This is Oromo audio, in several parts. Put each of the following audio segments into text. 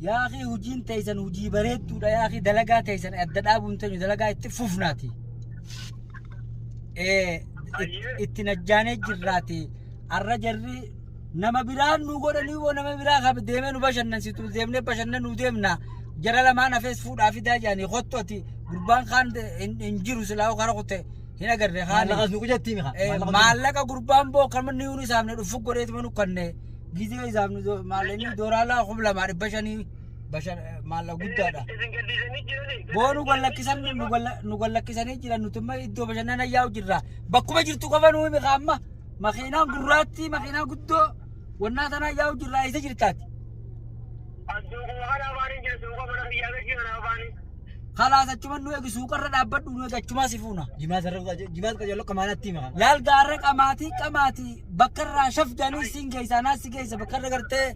Yaa akhi, hujiin teessan hujii bareedduudha. Yaa akhi, dalagaa teessan adda dhaabuun teenyu, dalagaa itti fufnaati. Itti najjaanee jirraati. Arra jarri nama biraan nu godhanii woo nama biraa kan deemee nu bashannansitu deemnee bashannanuu deemna. Jara lamaan hafees fuudhaa fidaa jedhanii kottu. Ati gurbaan kaan hin jiru, silaa kara kutte hin agarre kaan. Maallaqa nu qujetti mika. Maallaqa gurbaan boo kan manni yuun isaafne dhufu godheetuma nu kanne gizee isaafne maallaqni dooraalaa 2500 bashan maallaqa guddaadha. Isin gadhiisanii jirani. Boo nu gallakkisan, nu gallakkisanii jiran. Nuti immoo iddoo bashannana yaa'u jirra. Bakkuma jirtu qofa nu himi. Amma makiinaan gurraatti, makiinaa guddoo wannaa tanaa yaa'u jirra. Eessa jirtaati? Suuquma kana afaaniin jira, suuqa mana biyyaa gadi kana afaaniin. Kalaas, achuma nu eegi, suuqarra dhaabbadhu, nu eegi, achumaa si fuuna. Jimaata irra jimaata qajeeloo qamaanatti mika. Laal, gaarra qamaatii qamaatii bakka irraa shaf jedhanii siin geessa, naas si geessa. Bakka irra gartee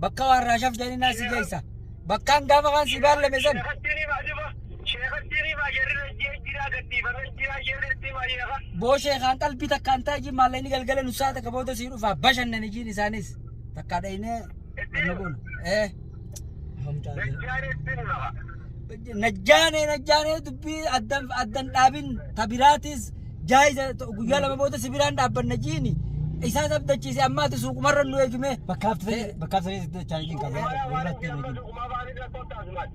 bakka waa irraa shaf jedhanii naas si geessa. Bakkaan gaafa kaan si baallame san. Sheekattiin himaa jiba. Sheekattiin himaa, jarri rajjee jira, gadhiifamee jira, sheekattiin himaa sheeka. Boo, sheekaan qalbii takkaan ta'e jiin maallaqni galgala nu sa'a takka booda sii dhufa, bashannani jiin isaanis takka dhaynee wanna goona. Dajjaan ittiin hima. Najjaanee, najjaanee, dubbii addan addan dhaabin. Tabiraatis jaayiza guyyaa 2 booda si biraan dhaabbanna jiini isaas abdachiise. Amma ati suuqumarra nu eegime. Bakkaaf sadii dachaa hin qabu. Walirratti hin eegin. Suuquma afaaniin rakkoo taasifaati.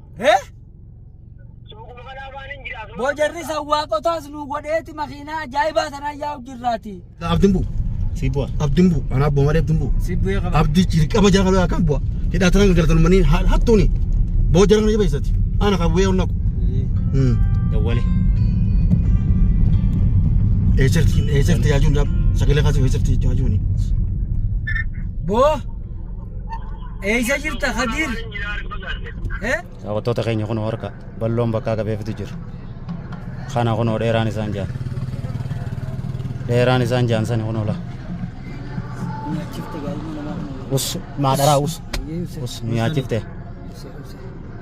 Suuquma kana afaaniin jira. Boo, jarri sawwaaqotaas nu godheeti makiinaa ajaa'ibaa tanaan yaa'u jirraati. Abdiin bu'u. Si bu'a. Abdiin bu'u. Anaaf bu'a malee abdiin bu'u. Si bu'ee qaba. Abdii dirqama jara kana kan bu'a. Hidhaa tanan galgalmanii hattuuni. Boo, jara kana jabeessati. Ana kan bu'ee onnaqu. Dawwale. Eessatti eessatti yaajuun sagalee kaasuu eessatti yaajuuni. Boo, eessa jirta, Khadiir? Daawwattoota keenya, kun harka balloon bakkaa qabeefitu jiru. Kana kunoo dheeraan isaan jaan. Dheeraan isaan jaan sani kunoo la. Nyaachifte gaa'illi namaa kun. Us maadharaa, us. Us nu nyaachifte.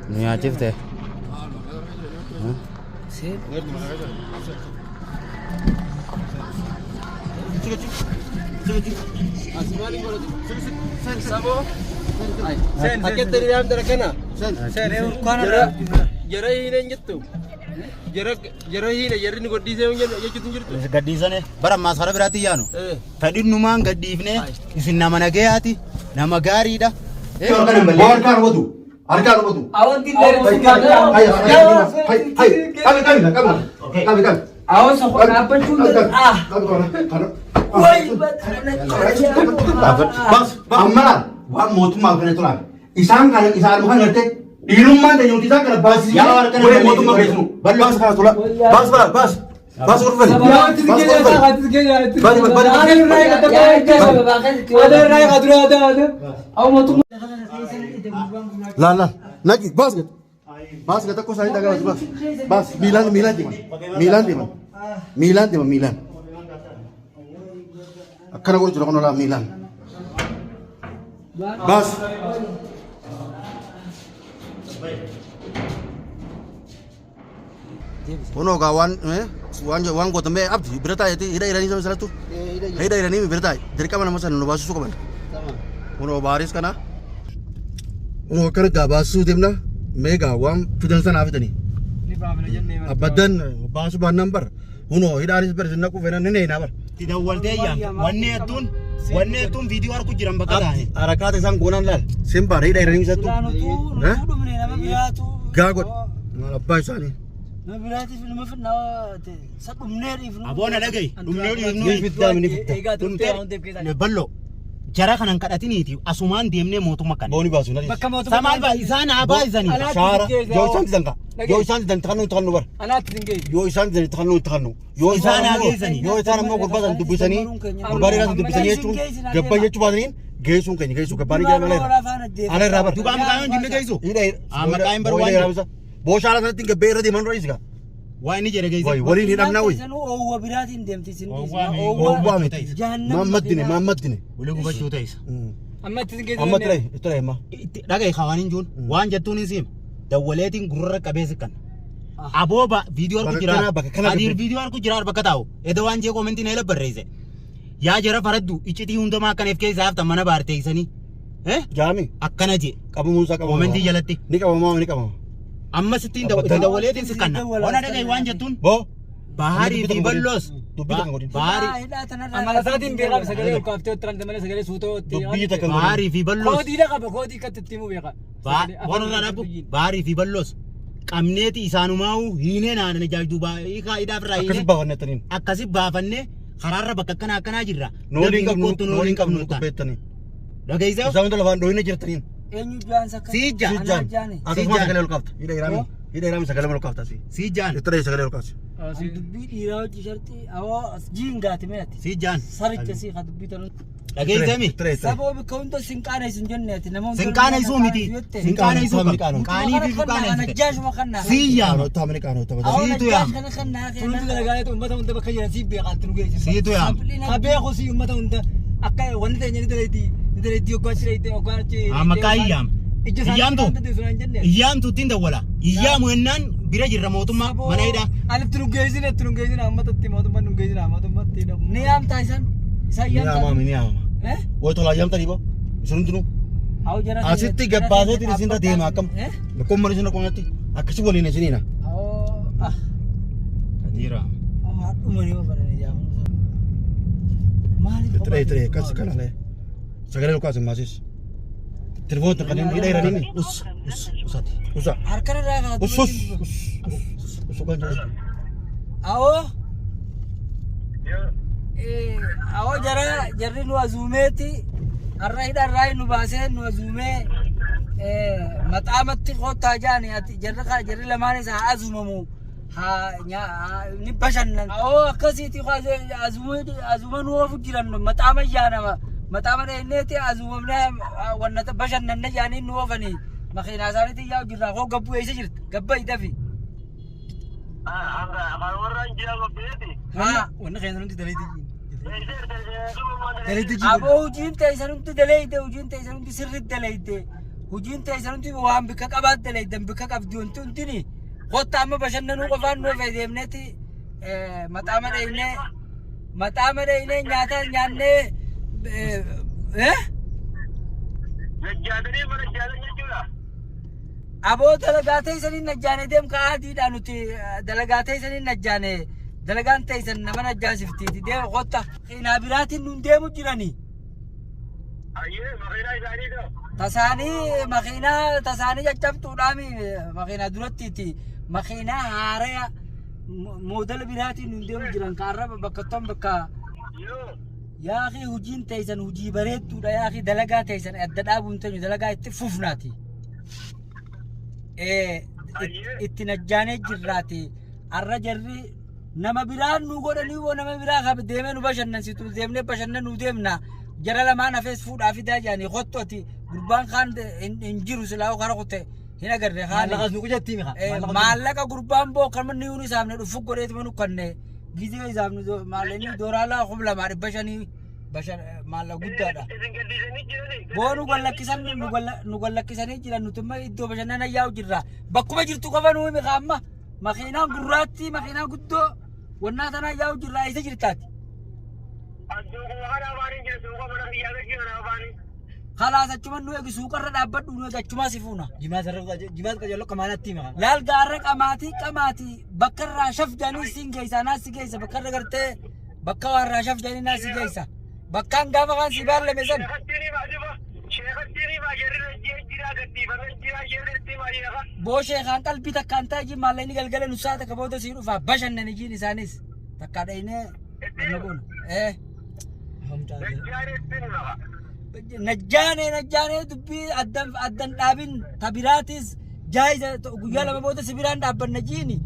Nu nyaachifte. Seen. Akkatti hiriiraan dara kana. Jara hiina hin jettu. Jara hiina, jarri ni godhiisee hin jechuutu hin jirtu. Gadhiisane bara ammaas karaa biraatti yaanu. Fedhinnumaan gadhiifne, isin nama nagayaati, nama gaariidha. Boo, harkaan hubatu. Harkaan hubatu. Awanti. Hay hay hay, qabi qabi qabi qabi qabi. Awan sokko dhaabbachuu hin ah. Qabi kana kana. Way. Bas, amma waan mootummaa kana turan. Isaan kana isaan kan gartee dhiirummaan ta'e isaan kana baasisee Yaa harka godhee mootummaa geessinu. Baas kana tola. Baas baas baas. Baas gorfani. Baas gorfani. Baas baas. Laal laal. Naqi, baas gad. Baas gad, tokko isaanii dhagaa baas. Baas, miilaan miilaan deeman. Miilaan deeman. Miilaan deeman miilaan. Akkana godhu jira kun olaa miilaan. Baas. Kunoo gaa waan waan waan gootamee abdi bira taa'eeti hidha hidhanii sama sanattu hidha hidhanii bira taa'e, dirqama nama sana nu baasisuu qaban. Kunoo baaris kana. Kunoo akkana gaa baasisuu deemna, mee gaa waan fidan sanaa fidanii. Abbadan baasuu baannaan bar kunoo hidhaanis bar isin naquu fedhan ni neenaa bar. Itti dawwaltee yaamta. Wanni hedduun viidiyoo harku jiran bakka taa'e. Harakaata isaan goonaan laal. Simbaadha, hidha hidhanii isattu. Nutuu dhumne, nama biraatu. Gaa godhe. Maal abbaa isaanii. Nama biraatiif nama fidnaa isa dhumnee dhiifnu. Aboona dhagayi. Dhumnee dhiifnu. Ni fiddaa, ni fiddaa. Dhumtee bal'oo. Jara kanan kadhatiniiti asumaan deemnee mootummaa kana. Booni baasu nadi. Bakka mootummaa. Samaal baa isaan haa baay'isanii. Shaara. Yoo isaan didan ka. Yoo isaan didan itti kannu bar. Anaatti hin geessu. Yoo isaan didan itti kannu. Yoo isaan Isaan haa ammoo geessanii. Yoo isaan ammoo gurbaa sana dubbisanii, gurbaa dheeraa sana dubbisanii jechuun gabbaa jechuu baataniin geessuun keenya geessuu gabbaanii jala ala irraa. Ala irraa bar. Duuba maqaan hin jinne geessu. Hidha. Ah, maqaan hin bar waan jedhu. Boo, shaara sanatti gabbee irra deeman dura isiga. Waa inni jedhe geesse. Wayi waliin hidhamnaa wayi. Oowwa biraatiin deemti isin. Oowwaa mi? Oowwaa miti. Jahannam. Maammaddine maammaddine. Ulee gubachuu ta'isa. Amma itti hin geessu. Amma ture ture amma. Itti dhaga'i, hawaan hin jiruun waan jettuun hin siima. Dawwaleetiin gurra qabeessi kan. Abooba viidiyoo harku Bakka jira. kanaa, bakka kana Adiir gabbee. viidiyoo harku jira bakka taa'u. Eda waan jee koomentiin eela barreesse. Yaa jara faraddu iccitii hundumaa akkan if keessaa haftan mana baarteessanii. Eh? Jaami. Akkana jee. Qabamuun isaa qabama. Koomentii jalatti. Ni qabama ni qabama. Amma sittiin dawwaleetiin si kanna. Ona dhagahi waan jettuun. Boo. Baharii fi balloos. Dubbii takka godhin. Baharii. Amala isaatiin beekaa sagalee ol kaaftee otti malee sagalee suutoo otti. Dubbii takka godhin. Baharii fi balloos. Koodiidha qaba koodii akkatti itti himuu beeka. Waan irraa dhaabbu baharii fi balloos. Qabneeti isaanumaa'uu hiinee naanan ijaajjuu hiikaa hidhaaf irraa Akkasi hiinee baafanne attaniin. akkasi baafannee karaarra bakka akkanaa akkanaa jirra. Nooliin qabnu Kottu nooliin qabnu ta'an. qopheettanii. Dhageessee Isaan hunda lafaan dhooyina jirtaniin. Eenyu jaan sakka? Siijja. Siijjaan. Jaane. Akkasumas sagalee ol kaafta. Hidha iraami. Hidha iraami sagalee ol kaafta asii. siijjaan Itti dhahee sagalee ol kaafti. Dubbii dhiiraa hojii sharti awoo jiingaati meeti. siijjaan Saricha sii ka dubbii tanu. dhageessee Itti dhahee. Saboo bikka hunda sinqaaneessu hin jenneeti nama hunda. Sinqaaneessuu miti. Sinqaaneessuu Sinqaaneessuu qaanii fi Kana jaashuma kannaa. Siyyaama. Taamini qaanoo taphata. Awoo Siitu najjaash yaama. kana kannaa. Tunuti dalagaalee uummata hunda bakka jiran siif beekaa itti nu geessin. Siitu yaama. Ka beeku si uummata hunda akka wanti teenya ni dalayti ni dalayti hoggaa achi dalayti hoggaa achi. Maqaa iyyaama. Ija isaanii Iyyaamtu. kan dandeessu naan jenne. Iyyaamtu ittiin dawwala. Iyyaamu ennaan bira jirra mootummaa mana hidhaa. Ani itti nu geessin itti nu geessin uummatatti mootummaan nu geessin mootummaatti. Ni yaamtaa isaan. Isaan Ni yaamtaa. yaamama ni yaamama. Eh? Way tolaa yaamtanii boo. Isin hundinuu. Awoo jara. Asitti gabbaaseetiin isinirra deema akkam. Eh? Bakkoon isin qonnatti akkasi waliin isiniina. Awoo ah. Katiira. Awoo haadhuma ni ofaran jaamu. Maaliif? Itti dhahee itti dhahee akkas kana lee. Sagalee ol kaasi maasis. Telefoon kan inni hidha iraniini. Us us usati. Usa. Harkana irraa kaa. Us us us us us kan jedhu. Awoo. Awoo jara jarri nu azuumeeti har'a hidha irraa nu baasee nu azuumee maxaamatti kottaa jaani ati jarri jarri lamaan isaa haa azuumamu haa ni bashannan. Awoo akkasiiti azuuma nu oofu jiran maxaama yaanama maxaama dheenneeti azuumamne wanna bashannanna jaanii nu oofanii makiinaa isaaniitiin yaa'u jirra koo gabbuu eessa jirta gabba idafi. Haa. Wanni keenya nuti dalayti. Aboo hojiin teessan hundi daleeyde hojiin teessan hundi sirriitti daleeyde hojiin teessan hundi waan bikka qabaat daleeydan bikka qabdi wanti hundini kotta amma bashannanuu qofaan nu fayyadamneeti maxaama dheeynee nyaata nyaannee eh Najjaatanii mana jaallan jechuudha. Aboo dalagaa teessaniin najjaane deem ka adiidha nuti dalagaa teessaniin najjaane dalagaan teessan nama najjaasiftiiti deema kotta qinaa biraatiin nun deemu jiranii. Ayyee makiinaa isaanii ta'u. Tasaanii makiinaa tasaanii caccabtuudhaami makiinaa durattiiti makiinaa haaraya moodela biraatiin nun deemu jiran kaarra bakka ton bakka Yoo. yaaqii hojiin teessan hojii bareedduudha yaaqii dalagaa teessan adda dhaabuun teenyu dalagaa itti fufnaati. Itti najjaanee jirraati har'a jarri nama biraan nu godhanii woo nama biraa qaba deemee nu bashannansitu deemnee bashannanuu deemna jara lamaan hafees fuudhaa fidaa jedhanii kottu ati gurbaan kaan hin jiru silaa kara kutte hin agarre kaan. Maallaqas nu qujattii mi'a. Maallaqa gurbaan boo kan manni yuun isaafne dhufu godheetuma nu kanne gizee isaafne maallaqni dooraalaa 2500 maallaqa guddaadha. Isin gaddisanii jirani. Boo nu gallakkisan nu gallakkisanii jiran nuti immoo iddoo bashannana yaa'u jirra. Bakkuma jirtu qofa nu himi amma makiinaan gurraattii makiinaa guddoo wannaa tanaa yaa'u jirra eessa jirtaati? Suuquma kana afaaniin jira suuqa mana biyyaa gadi kana afaaniin. Kalaas achuma nu eegi suuqarra dhaabbadhu nu eegi achumaa si fuuna. Jimaas irra jimaas qajeeloo qamaanatti mi'a. Laal gaarra qamaatii qamaatii bakka irraa shaf jedhanii siin geessa naas si geessa bakka irra gartee bakka waa irraa shaf jedhanii naas si geessa. Bakkaan gaafa kaan si baallame san. Sheekattiin baasifa. Sheekattiin baajarri jira gadhiifamee jira sheekattiin baay'ee. Booshee kaan qalbii takkaan taa'ee maallaqni galgala nu saa takka booda sii dhufa bashannan ijiin isaanis takka dhaynee wanna goona. Najjaanee najjaanee dubbii addan addan dhaabin tabiraatis jaayiza guyyaa lama booda si biraan dhaabbanna jiini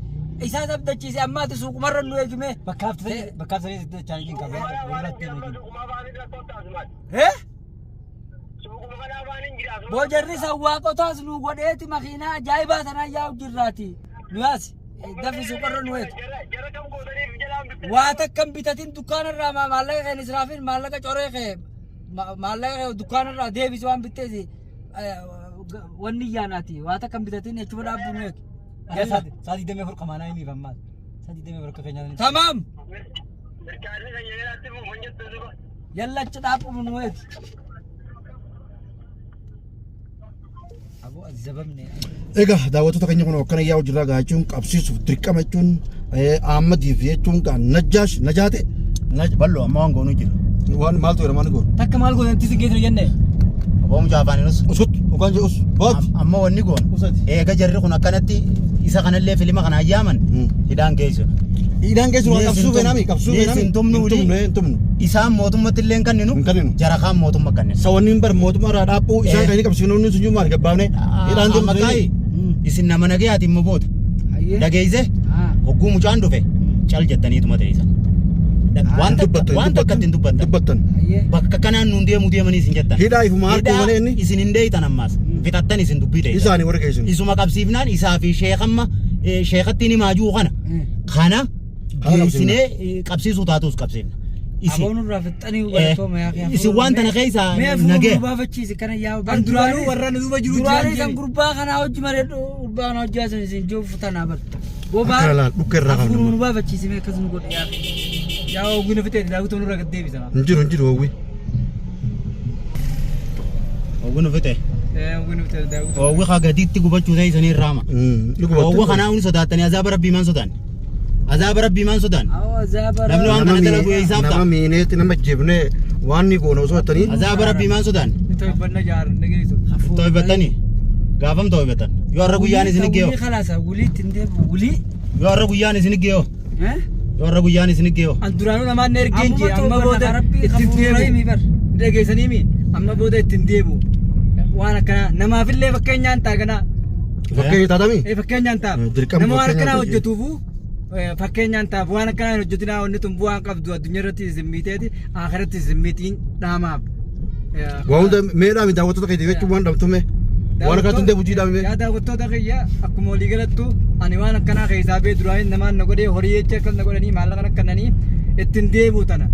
isaas abdachiise ammaati suuqumarra nu eegime. Bakkaaf sanii sitti chaanjiin qaba. Gurratti nuti. Boojarri sawwaaqotaas nu godheeti makiinaa ajaa'ibaa tanaan yaa'u jirraati. Nu yaasi dafi suuqarra nu eegu. Waa takkan bitatin dukkaanarraa maallaqa kee israafin maallaqa coree kee maallaqa kee dukkaanarraa deebisi waan bitteesi wanni yaanaati waa takkan bitatin jechuma dhaabbuu nu eegu. Sa'aatii 24 qamaanaa himiif ammaas. Sa'aatii 24 akka keenyaa. Tamaam. Yalla achi dhaabbuu nu eegu. Aboo azabamne. Egaa daawwattoota keenya kun akkana yaa'u jirra gaa jechuun qabsiisuuf dirqama jechuun Ahmadiif jechuun gaa Najjaash Najaate. Ballo amma waan goonuu jira. Waan maaltu jedhama ni goonu. Takka maal gootan itti geessinu jenne. Aboo mucaa afaan inus. Usut dhugaan jedhus boot. Amma wanni goonu. Usati. Eega jarri kun akkanatti isa kanallee filima kana ayyaaman hidhaan geessinu. Hidhaan geessu waan qabsuu feenaami qabsuu feenaami. Hin tumnu Hin tumnu hin tumnu. Isaan mootummatti illee hin kenninu. Hin kenninu. Jara kaan mootummaa kenninu. Sawanni bar mootummaa irraa dhaabbuu isaan kan inni qabsiifnu inni sun maal gabbaafne. Hidhaan Amma kaayi isin nama nagayaati immoo booda. Dhageeyse hogguu mucaan dhufe cal jettaniituma ta'e isa. Waan takka waan takka ittiin dubbattan. Dubbattan. Bakka kanaan nuun deemuu deemanii isin jettan. Hidhaa ifuma harkuu malee inni. Isin hin deeyitan ammaas. Fixattan isin dubbii ta'e. Isaanii warra geessinu. Isuma qabsiifnaan isaa fi sheekamma sheekatti ni maajuu kana. Kana geessinee qabsiisuu taatus qabsiifna. Isin Aboon irraa fixxanii galatooma yaa isin waan tana keessaa Mee nagee. fuudhu baafachiisi kana yaa An duraanuu warra nu duuba jiru Duraanii san gurbaa kanaa hojii malee gurbaa kanaa hojii hasan isin jiru tanaa bar. Akkana laal dhukkee irraa qabna. Afurii nu baafachiisi mee akkas nu godhe yaa. Yaa oguu na fixee daawwitu nurra gad deebisa. Hin jiru hin jiru hawwi. Oguu nu fixe. Oguu na fixee daawwitu. Oowwi haa gaditti gubachuu ta'e isanii irraama. Oowwa kanaa hundi sodaattanii azaaba rabbii maan sodaan. Azaaba rabbii maan sodaan. Awwa zaabara. Namni waan kana dalagu eessaaf ta'a? Nama miineetti nama jibnee waan ni goona osoo jettanii. Azaaba rabbii maan sodaan. Tolfanna jaaran dhageessu. Tooybattanii. Gaafam tooybattan. Yoo har'a guyyaan isin geeyo. Wulii kalaasa wulii ittiin deebi'u wulii. Yoo har'a guyyaan isin geeyo. Yoo har'a guyyaan isin geeyo. An duraanuu namaan na ergeen jee amma Amma booda rabbii ittiin kafuur deebi'u. bar. Dhageessaniimi amma booda ittiin deebi'u. Waan akkanaa namaafillee fakkeenyaan ta'a kanaa. Fakkeenya taatami. Fakkeenyaan ta'a. Dirqama Nama waan akkanaa fakkeenyaan hojjetuufu fakkeenyaan ta'a waan akkanaa hin hojjetinaa wanni tun bu'aan qabdu addunyaa irratti isin miiteeti akhiratti isin miitiin dhaamaaf. Waa hunda mee dhaami daawwattoota keetii jechuun waan dhabtume. Waan akkanatti hundee bujii dhaami mee. Yaa daawwattoota kiyya akkuma walii galattu ani waan akkanaa keessaa bee duraanii namaan na godhee horii jecha akkas na godhanii maallaqa na kennanii ittiin deebi'u tana.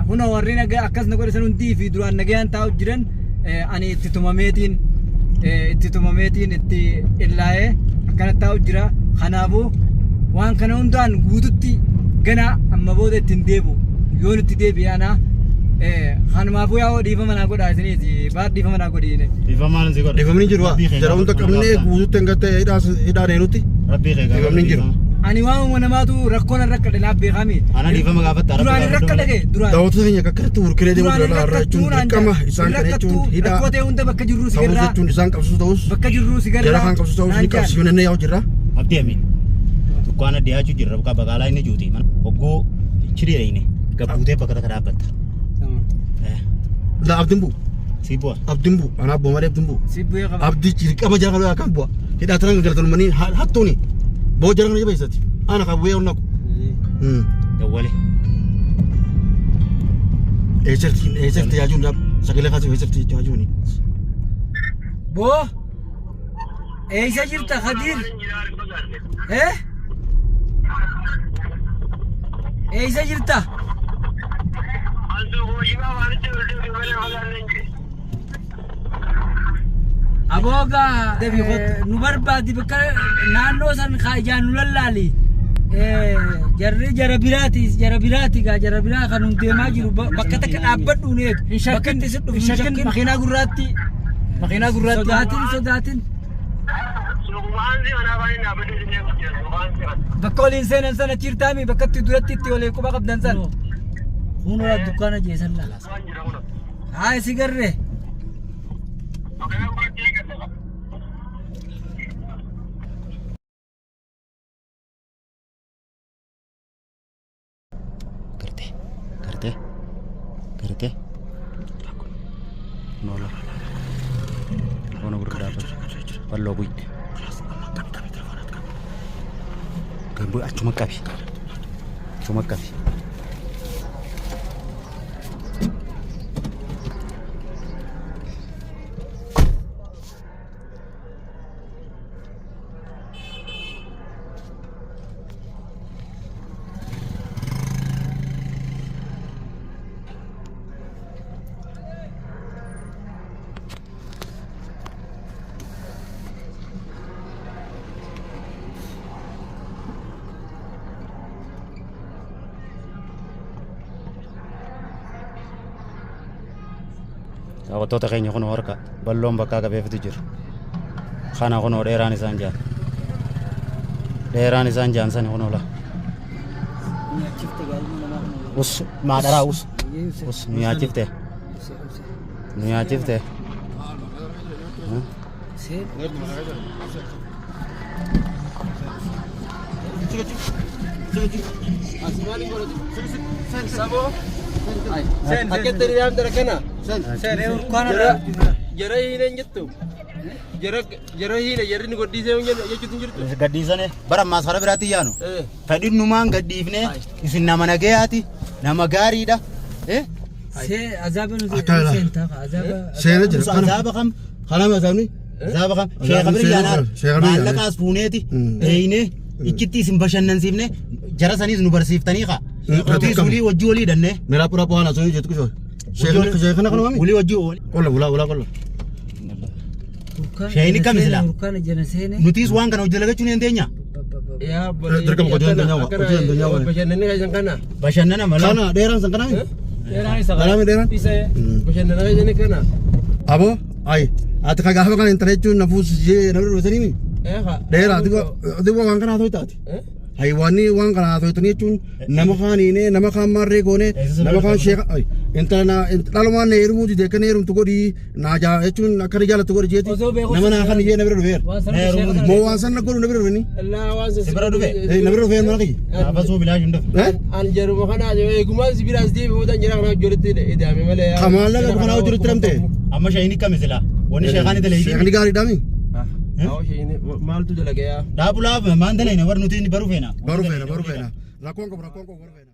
Huna warri nagaa akkas na godhe san hundii fi duraan nagayaan taa'u jiran ani itti tumameetiin itti tumameetiin itti illaa'ee akkana taa'u jira. Kanaafuu waan kana hundaan guututti gana amma booda ittiin deebi'u yoon itti deebi'e ana kanumaafuu yaa dhiifama naa godhaa isiniiti baar dhiifama naa godhiine. Dhiifamaan si godha. Dhiifamni hin jiru haa. Jara hunda qabnee guututti hanga ta'e hidhaa deenutti. Rabbii kee Dhiifamni hin jiru. Ani waamuma namaatu rakkoon rakkadhe naaf beekami. Ana dhiifama gaafatta. Duraan hin rakkadhe ga'e duraan. Daawwattoota keenya akkanatti hurkiree deemuu Duraan jira hin har'a jechuun rakkattuu naan dirqama jedha. isaan kana jechuun hidhaa Rakkoo ta'e hunda bakka jirru si ta'us garraa. jechuun isaan qabsiisuu ta'us Bakka jirru si garraa. jara kan qabsiisuu ta'us ni qabsiifnee yaa'u jirra. Abdii amiin. Dukkaana dhiyaachuu jirra bakka bakaalaa inni juuti. Hogguu chiriireeyne gabbuutee bakka takka dhaabbatta. La abdiin bu'u Si bu'a. abdiin bu'u anaa bu'a malee abdiin bu'u. Si bu'ee qaba. Abdii dirqama jara kana kan bu'a. Hidhaa tanan galatamanii hattuuni. Boo jara kana jabeessati. Ana kan bu'ee onnaqu. Dawwale. Eessatti eessatti yaajuun sagalee kaasuu eessatti yaajuuni. Boo. Eessa jirta Khadiir? Eh? Eessa jirta? Aboogaa nu barbaadi bakka naannoo san ijaan nu lallaali. Jarri jara biraati jara biraati gaa jara biraa kan nu deemaa jiru bakka takka dhaabbadhu nu eegu. Bakka itti si dhufu Hin shakkin makiinaa gurraatti. Makiinaa gurraatti. Sodaatin sodaatin. Bakka waliin seenan sana jirtaami bakka itti duratti itti waliin quba qabdan san. Kunoo dukkaana jeesan laala. Haa si garree. Gartee. Gartee. Gartee. Noola. Telefoona gurguddaa dhaabbatu. Balloo bu'i. Gamboo achuma qabi. Achuma qabi. Daawwattoota keenya kun harka balloon bakkaa qabeefitu jiru. Kana kunoo dheeraan isaan jaan. Dheeraan isaan jaan sani kunoo la. Nyaachifte gaarii namaa kun. Us maadharaa us. Us nu nyaachifte. Nu nyaachifte. Seen. Akkatti hiriiraan dara kana. Seen urkaana Jara jara hiina hin jettu. Jara jara hiina jarri ni godhiisee hin jennu jechuutu hin jirtu. Gadhiisane bara ammaas fara biraatti yaanu. Fedhinnumaan gadhiifne isin nama nagayaati nama gaariidha. Eh? See azaaba nu Akka ilaa. seentaa azaaba. Seena jira. Us azaaba kam? Kanama azaabni. Azaaba kam? Sheekha bira yaanaa Sheekha bira yaanaa. maallaqaas fuuneeti dheeyne ichitti isin bashannansiifne jara saniis nu barsiiftanii kaa. Nutis walii wajji walii hidhanne. Meera pura waan asoo jettu kusoo. Sheekana kanuma mi? Walii wajji walii. Qolla bulaa bulaa qolla. Sheeyini kam sila? Urkaana jana seene. Nutis waan kana hojii dalagachuu ni dandeenya. Yaa Dirqama hojii dandeenyaa waa, hojii dandeenyaa waa. Bashannanni keessan kana. Bashannana malee. Kana dheeraan san kanami? Dheeraan isa Kanami dheeraan? Isa Bashannana keessan kana. Aboo ayi ati ka gaafa kana intala jechuun nafuus jee namni dhufesanii mi? Dheeraa ati waan kana haa taate. Haywaanni waan kana haa ta'anii jechuun nama kaaniine nama kaan maarree goone nama kaan sheeka intala na dhalumaan na heerumuu dide akka na heerumtu godhii naa jaa jechuun akka na jaalattu godhi jeeti Osoo beeku nama naa kan jee na bira dhufeera. waan sana sheekha sana Moo waan sana godhu na bira dhufeni? Allaa waan Si bira dhufe? Na bira dhufeera mana kiyya. Gaafa suu bilaash hin dhufe. Eh? An jaruma kana eegumaan si biraas deebi booda jira kana hojjetti idaame malee. Ka maallaqa kana hojjetti ramte. Amma shayini kami sila? Wanni sheekaan itti Sheekni gaariidhaami. Maaltu dalagaa? Dhaabulaaf maan dalayne warri nuti inni baruu feena. Baruu feena baruu feena. Rakkoon qabu rakkoon qabu baruu feena.